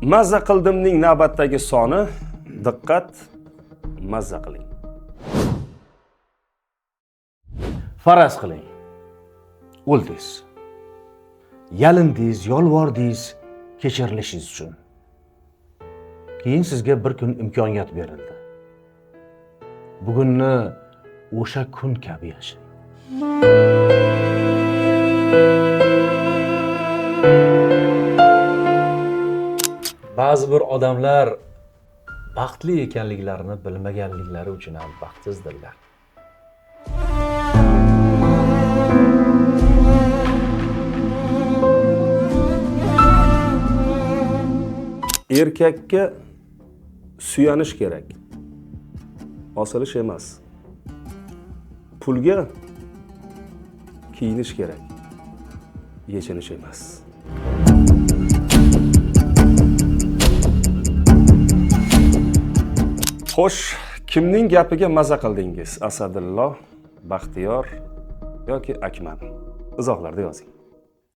Mazza qildimning navbatdagi soni. Diqqat, mazza qiling. Faraz qiling. O'ldingiz. Yalindingiz, yolvordingiz kechirilishingiz uchun. Keyin sizga bir kun imkoniyat berildi. Bugunni o'sha kun kabi yashang. Ba'zi bir odamlar baxtli ekanliklarini bilmaganliklari uchun ham baxtsizdirlar. Erkakka suyanish kerak, osilish emas. Pulga kiyinish kerak, yechinish emas. Xo'sh, kimning gapiga maza qildingiz? Asadillo, Baxtiyor yoki Akmal? Izohlarda yozing.